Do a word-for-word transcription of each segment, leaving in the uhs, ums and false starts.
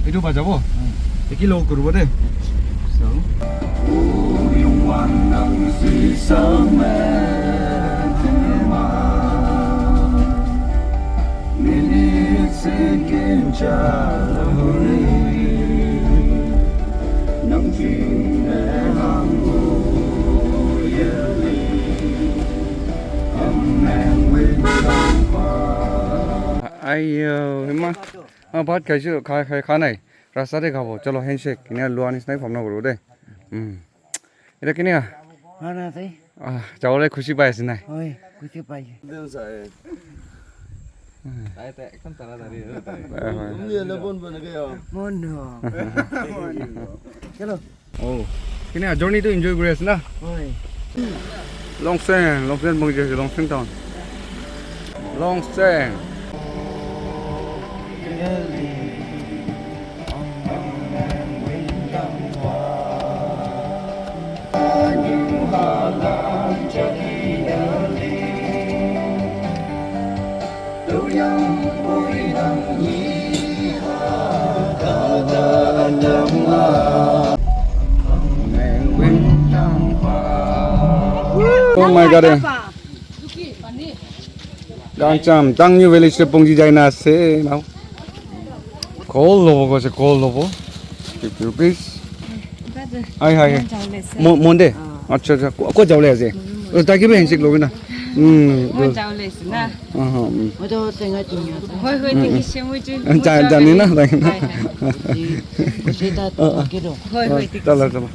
Etu bajabo? Eki lo kuribo de. So. Ayo, hima. Ah, bhat khaise, kha, kha, kha nai. Rasta te khabo. Chalo, handshake. Enia lua nisna bhabna kuro de. Hmm. Eta kene? Hana tai. Ah, jabole khushi pai ase nai? Hoi, khushi pai. Mon no. Chalo. Oh, kene journey to enjoy kuri ase na? Hoi. Longsen, Longsen bong je, Longsen town. Longsen. Oh my God. Gangcham, Tangyu village te pongji jai na ase now. Call lobo koise, call lobo. Fifty rupees. Hai, hai, hai. Mo-, Monday? Acha, acha. Ko, ko jawole ase? Oh, taki bhi handshake lobi na. Hmm. Mo jawole ase na. Aha, hmm. Mo to senga tunya. Hoi, hoi, thank you so much. Ja-, jani na, jani na. Hai, hai. Kusi ta to kiro. Hoi, hoi, thank you. Chalo, chalo.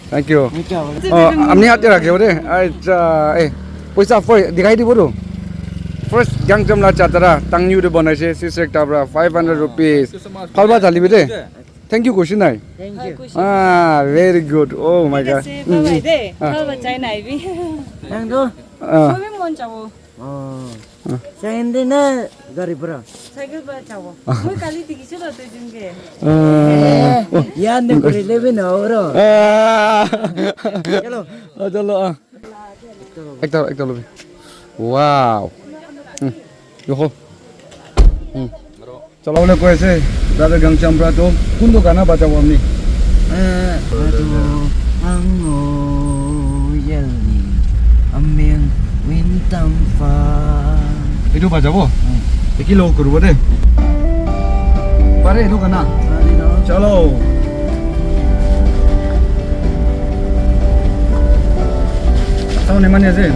Thank you. Oh, apni hath te rakhibo de. Acha, eh. Poisa for dikhai dibo to. First Gangcham la chatra, Tangyu de banaise, sis ekta pra, five hundred rupees. Phalba thali bi de. Thank you, kushi nai. Thank you. Ah, very good. Oh my God. Bye bye de. Phalba chai nai bi. Thank you. Ah. Sobi mon chabo. Oh. Sain de na gari pura. Cycle pa chabo. Moi kali dikhisu to tui jun ke. Ah. Yan de kore le bi na oro. Ah. Chalo. Ah, chalo, ah. Ekta, ekta lobi. Wow. Hmm. Yo ho. Hmm. Chalabole koi ase, brother Gangcham pra to, kuntu gana bajabo apni? Eh, ato, ango, yelni, ameng, wintang fa. Etu bajabo? Hmm. Eki lo kuribo de. Pare etu gana? Pare no. Chalo. Sound eman ase.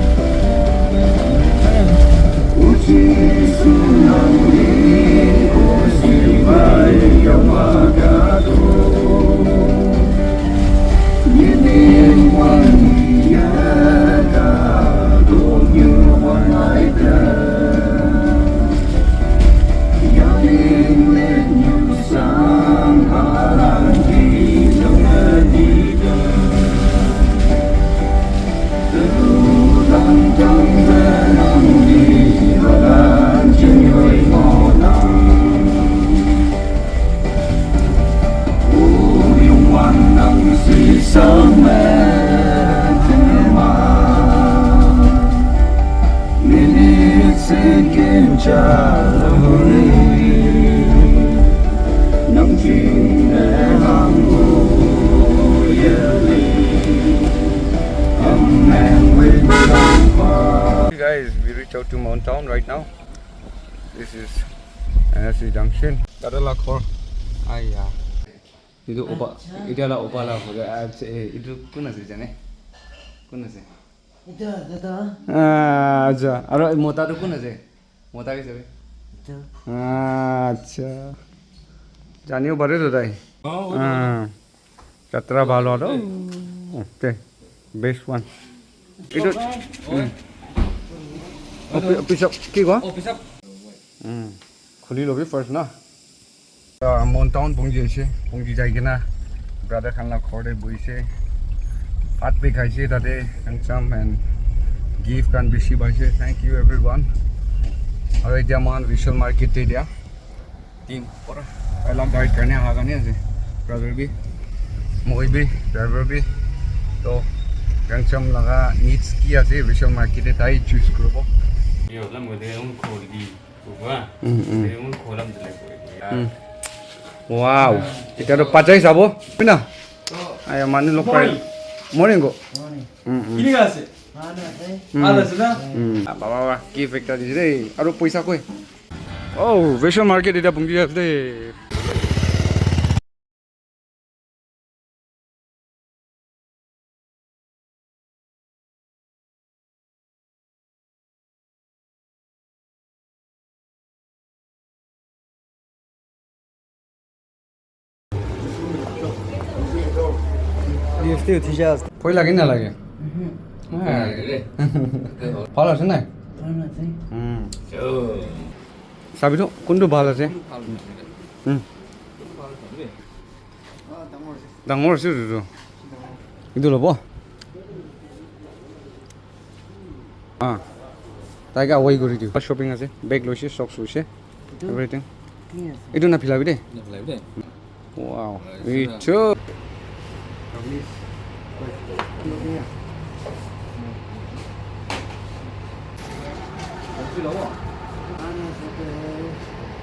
Hey guys, we reach out to Mon Town right now. This is N S C Junction. Tata la ghor. Aiya. Etu opa, etia la opa la ghor. Acha, eh, etu kun ase jane? Kun ase? Etu dada. Ah, acha. Aro mota tu kun ase? Mota ke sabe? Etu. Ah, acha. Janibo pare to tai. Oh, oh. Ah. Jatra bhal howa toh. Okay. Best one. Etu, mm. Oh, pi-, pisap, ki kowa? Oh, pisap. Mm. Khuli lobi first na. Ah, Mon Town pongji ase. Pongji jai kena brother khan la ghor te bohi ase. Bhat bi khaise tate. Handsome and gift khan bishi paise. Thank you everyone. Aru etia moikhan Vishal Market te dia. Team pura alak guide karne aha karne ase. Driver bi, moi bi, driver bi. To Gangcham laga needs ki ase, Vishal Market te tai choose kuribo. Yo, la mo de un khol di. Uwa. Mm, mm. De un kholam de le koi. Mm. Wow. Etia toh pachai sabo. Pina. Ayo, manu log pai. Morning ko. Morning. Mm, mm. Kini ka ase? Bhal ase. Mm. Bhal ase na? Mm. Ah, baba, baba, gift ekta dise de. Aru poisa koi? Oh, Vishal Market etia punji ase de. Bhoi lage na lage? Bhal ase na? Sabi to, kuntu bhal ase? Hmm. Dangor ase etu tu. Etu lobo. Ah. Tai ke awai kuri diyo. Shopping ase. Bag loise, socks loise. Everything. Etu na philabi de. Wow. Etu.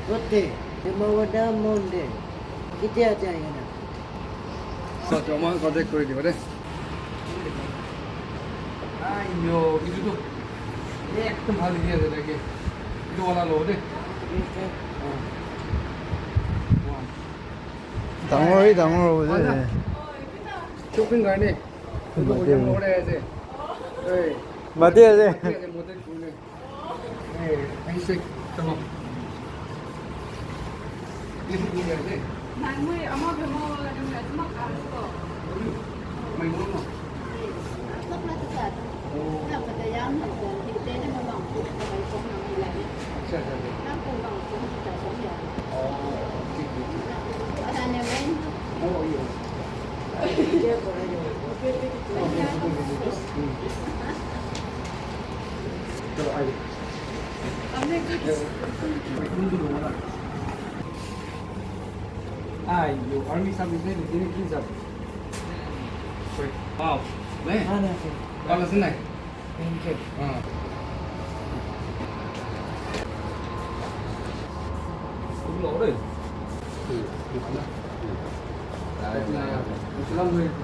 Kote? Yamawada Monde. Ketia jai kena? Sa, to moi contact kuri diba de. Ai yo, etu to ekdom bhal dikhi ase, ta ke. Etu wala lobo de. Dangor hi dangor hobo de. Shopping karne. Mati ase. Mati ase. Ai, yo, army sab is there, didn't kill sab. Sorry. Wow. Ne? Ah, na, sir. Bhal ase nai? Thank you. Ah. Ulo ore. Salam alaikum.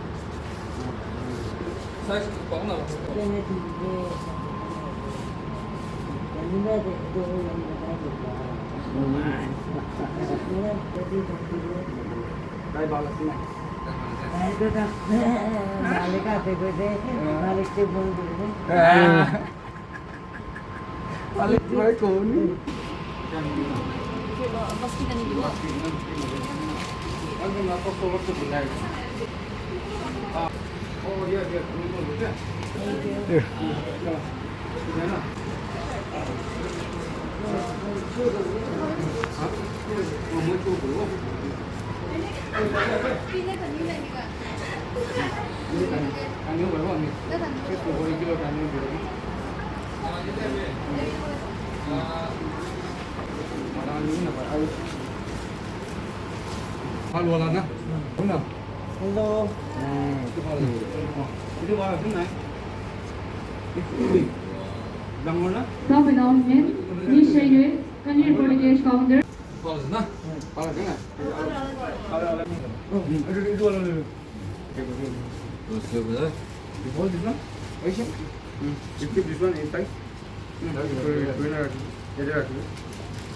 Bhal wala na? Hello. Top announcement, Miss Shaiwe, Kanir Politics founder. Bhal ase na? Bhal ase na? You hold this one? Aisha? You keep this one inside.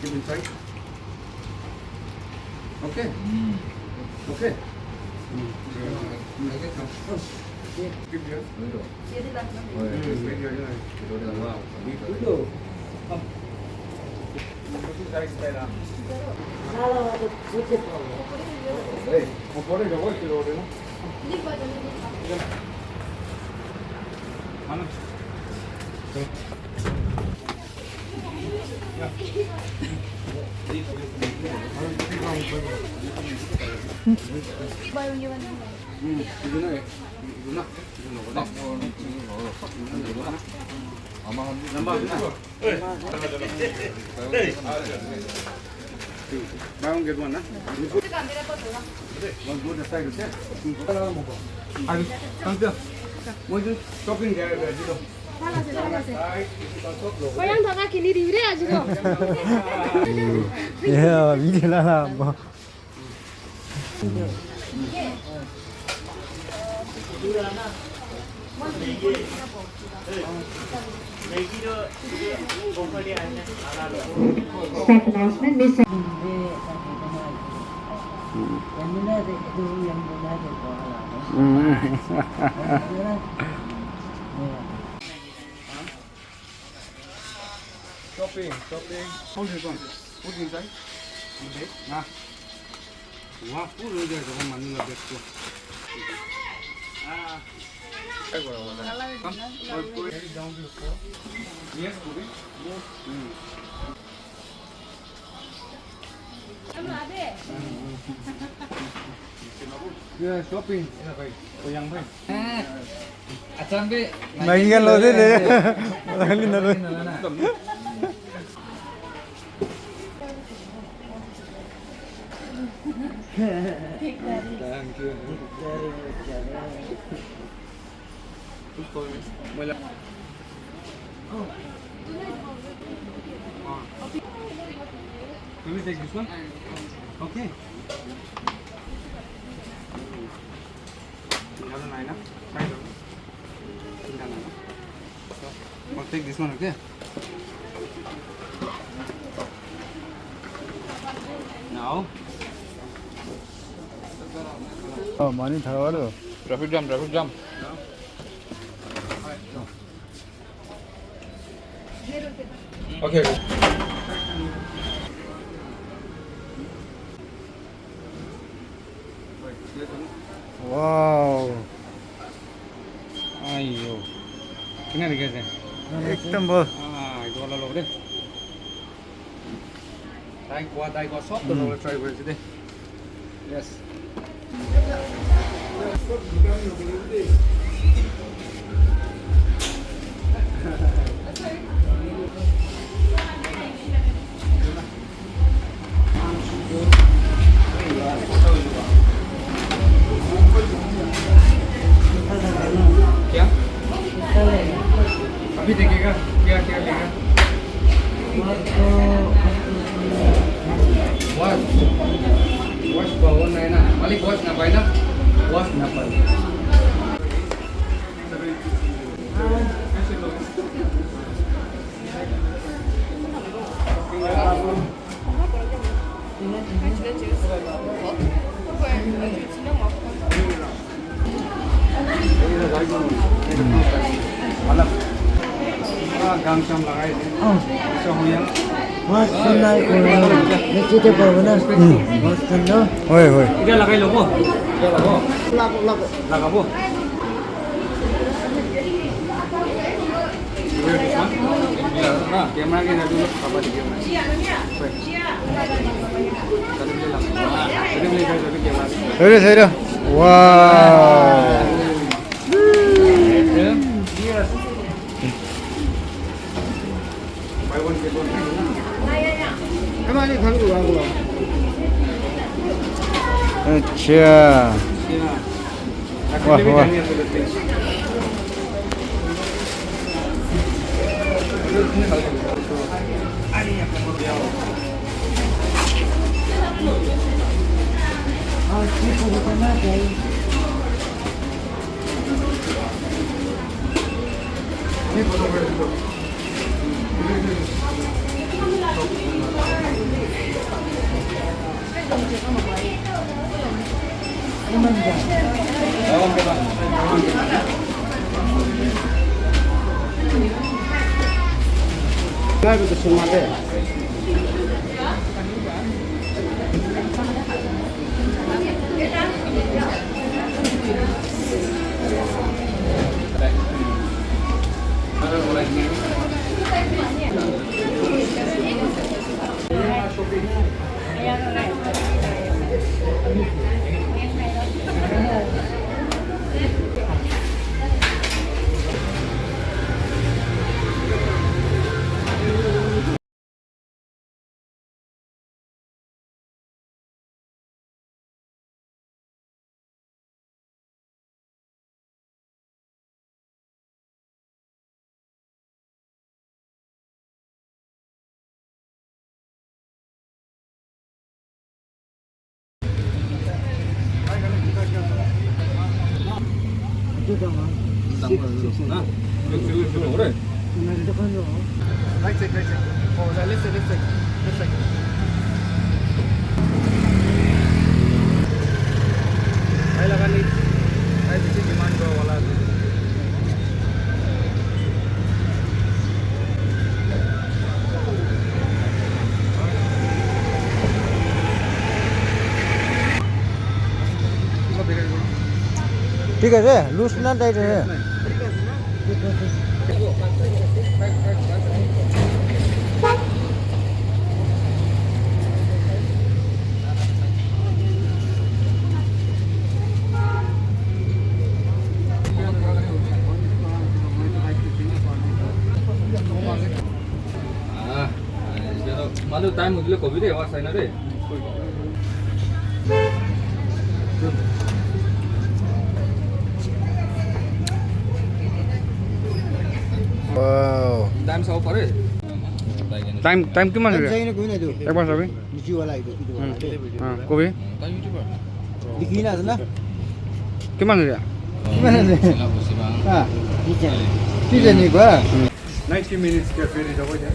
Keep inside. Okay? Okay? Keep there. Buy one, get one, na? One good aside, okay? Abi, thank you. Moi tu shopping jai raha hai, dilo. Koyan daga kini dibi de aji to. Yeah, video la la. Staff announcement, Miss. Mm. Shopping, shopping. Hold this one. Put inside. Okay. Nah. Wah, full ho jayega, manu la bag to. Ah. Come, go, go down to the floor. Yes, Bobby. Hmm. Yeah, shopping. Yeah, bhai. Oh, young bhai. Acha, be. Maggie ka lo de de. Maggie na lo. Thank you. Will you take this one? Okay. Yellow nine, huh? Side of it. I'll take this one, okay? Now. Oh, money thawalo. Traffic jam, traffic jam. Okay. Wow. Aiyo. Kina dikhi ase? Ekdom bhal. Ah, etu wala lobo de. Tai koa, tai koa, sob to lobo try kori ase de. Yes. क्या? अभी देखिएगा, क्या क्या लेगा? Watch, watch पावर नहीं ना, मालिक watch ना पाए ना, watch ना पाए। Watch to na, eh, vegetable na. Hmm. Watch to na. Hoi, hoi. Camera ke na. Sorry, sorry. Wow. Acha. Wah, wah. Right side, right side. Oh, left side, left side, left side. Bhai laga ni, bhai bishi demand kora wala ase. ঠিক আছে, লুজ না টাইট আছে? Manu time hudile kobi de, ebar sai na de. Wow. Time sabo pare? Time, time kiman hoile? Time sai na koi na etu. Ekbar sabi. Niche wala etu, etu wala de. Ha, kobi. Likhi na ase na? Kiman hoile? Kiman ase? Ha. Niche. Niche ni ba? Ninety minutes ke feri jabo de.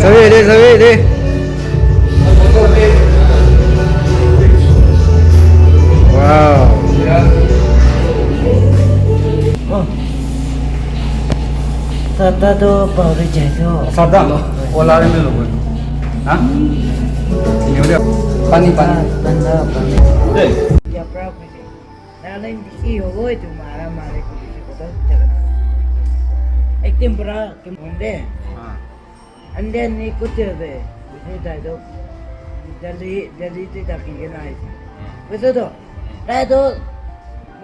Sabi de, sabi de. Wow. Sada tu pahori jai tu. Sada? Ola re milo. Ha? Pani, pani. Tanda, pani. Hey. Darling, bishi hobo etu mara mari kuri se koto jaga na. Ekdin pura ke monde. And then ni kutte hobe. Bishi tai to Delhi, Delhi te thaki kena aise. Bujo to? Tai to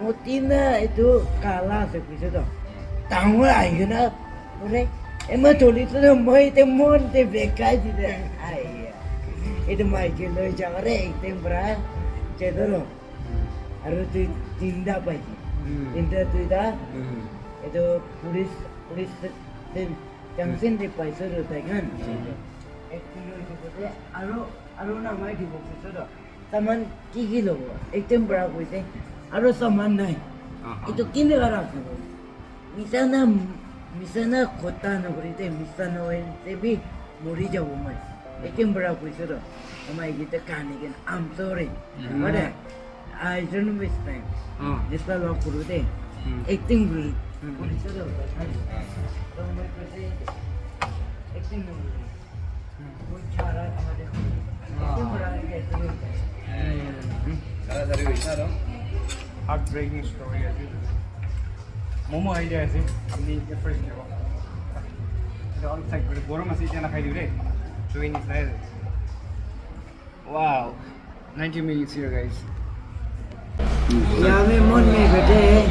moti na etu kala ase, bujo to? Dangor ahi kena pore. Ema tholi to moi te mon te bekai di de. Ai. Etu mai ke loi jabo re ekdin pura. Chedo no. Aru tui tinta paise. Hmm. Tinta duita. Hmm. Etu police, police station, junction te paise ro tai khan. Hmm. Ek kilo etu kote, aru, aru na mai dibo koise ro. Saman ki ki lobo? Ekdin pura koise. Aru saman nai. Aha. Etu kine kara ase? Misa na, misa na kotha na kuri te, misa na hoi te bi mori jabo moi. Ekdin pura koise to. Amai ki te kani ken, I'm sorry. Mhm. What a, I don't waste time. Ah. This is love kuru te. Hmm. Ekdin kuri, hmm, koise to. To moi koise, ekdin kuri. Heart breaking story ase. Momo idea ase, apni fresh jabo. Etu olop side kori, gorom ase, etia nakhai dibo de. Chewing is there. Wow, ninety minutes here, guys. यहाँ में मन में बैठे हैं।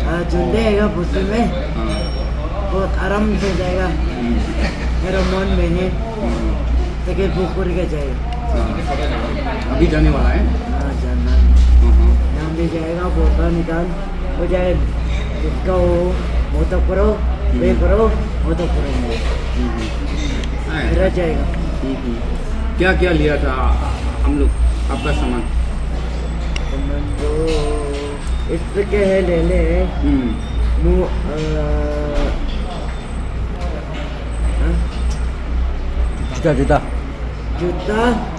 आ, झंडे आएगा बोतल में। बहुत आराम से जाएगा। मेरा मन में है। टिकट बुक करके जाएगा। अभी जाने वाला है? हाँ, जाना है। यहाँ भी जाएगा, बोतल निकाल, हो जाए, जिसका हो, वो तो करो, पे करो, वो तो करो। मेरा जाएगा। क्या क्या लिया था हम लोग, आपका सामान? सामान तो इस तरह के है, ले ले। हम्म। मु-, अ, हाँ? जूता, जूता। जूता,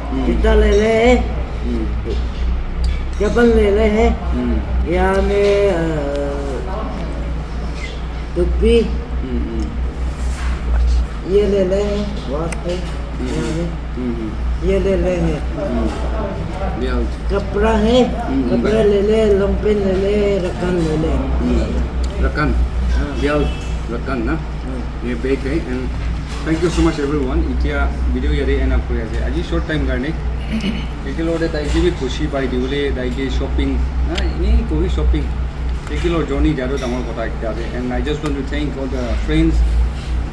हम्म। जूता ले ले। हम्म। चप्पल ले ले है। हम्म। यहाँ में, अ, टोपी। हम्म, हम्म। ये ले ले है, वास्ते। हम्म, यहाँ में। हम्म, हम्म। ये ले ले है। हम्म। ब्लाउज। कपड़ा है, हम्म, हम्म। कपड़ा ले ले, long pant ले ले, रकन ले ले। हम्म। रकन। हाँ। ब्लाउज। Ratan na? Ye bag hai, and thank you so much everyone. Itia video yate end up kuri ase. Aji short time karne. Ekelogte tai ke bi khushi pai dibole, tai ke shopping, na, ini koi shopping. Ekelog journey jado dangor kotha ekta ase. And I just want to thank all the friends,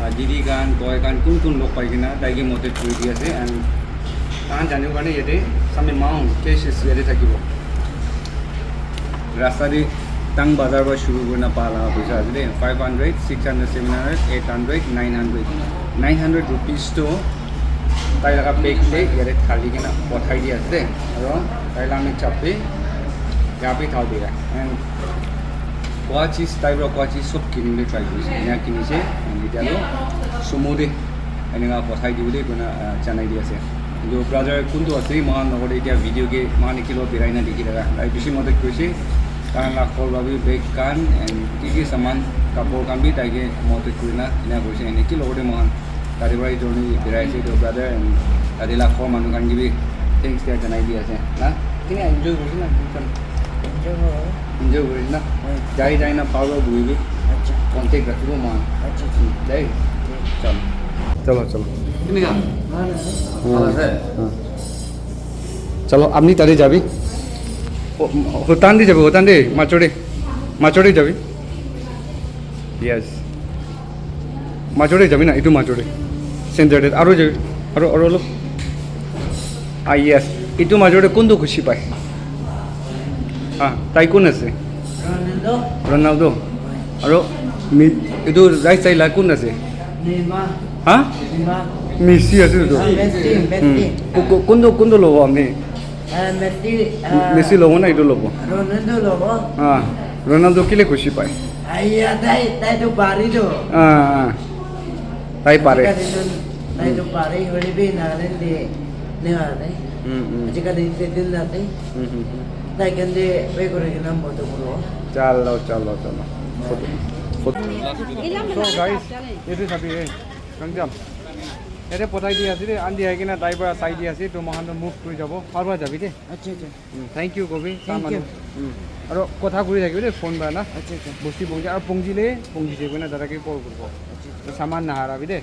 uh, didi khan, toi khan, kun kun log pai kena, tai ke mote kuri di ase. And tahan janibo karne yate, samne mount, cash is yate thakibo. Rasta te Tang Bazar para shuru kurina pa laga poisa ase de, five hundred, six hundred, seven hundred, eight hundred, nine hundred. Nine hundred rupees to tai laga bag te yate thali kena pothai di ase de. Aro tai laga chappe yaha pe thal diya. And kua cheese, tai para kua cheese sob kinibole try kurise. Ena kinise, and etia to sumo te eneka pothai dibole koina, ah, janai di ase. Etu brother kuntu ase, moikhan logot te etia video ke moikhan ekelog birai na dikhi thaka. Tai bishi madad kurise. Tai laga ghor para bi bag khan and ki ki saman, kapur khan bi tai ke madad kurina ena kurise. Ene ekelogte moikhan gari para journey birai ase etu brother and tate laga ghor manu khan ke bi thanks dia janai di ase. Na? Kini enjoy kurise na? Enjoy kura. Enjoy kurise na? Jai jai na pabo buhibi. Acha. Contact rakhibo moikhan. Acha, acha. Dai. Chalo. Chalo, chalo. Hmm. Hmm. Chalo, apni tade jabi. O, hutan de jabi, hutan de, machore. Machore jabi. Yes. Machore jabi na, etu machore. Center de, aro jabi. Aro, aro olop. Ah, yes. Etu machore kuntu khushi pai? Ah, tai kun ase? Ronaldo. Ronaldo. Aro mi-, etu right side la kun ase? Neymar. Ha? Neymar. Messi ase etu. Ah, Messi, Messi. Hmm. Ku-, ku-, kuntu, kuntu lobo apni? Ah, Messi, ah, Messi lobo na etu lobo? Ronaldo lobo. Ah, Ronaldo kile khushi pai? Aiya, tai, tai tu pari tu. Ah, ah. Tai pare. Ajikali tu, tai tu pare, hoile bi Nagaland de, ne ase. Hmm, hmm. Ajikali se din na ase. Hmm, hmm, hmm. Tai khan de pay kuri kena moto kulo. Chalo, chalo, chalo. Photo, photo. So, guys, yate sabi, eh, Kangjam. Yate pothai di ase de, andi ahi kena tai para sai di ase, to moikhan to move kuri jabo. Bhal para jabi de. Acha, acha. Hmm, thank you, Gobi. Thank you. Hmm. Aro kotha kuri thakibo de, phone para na. Acha, acha. Bosti Pongji, aro Pongji le, Pongji je koina dada ke call kuribo. Acha, acha. To saman naharabi de.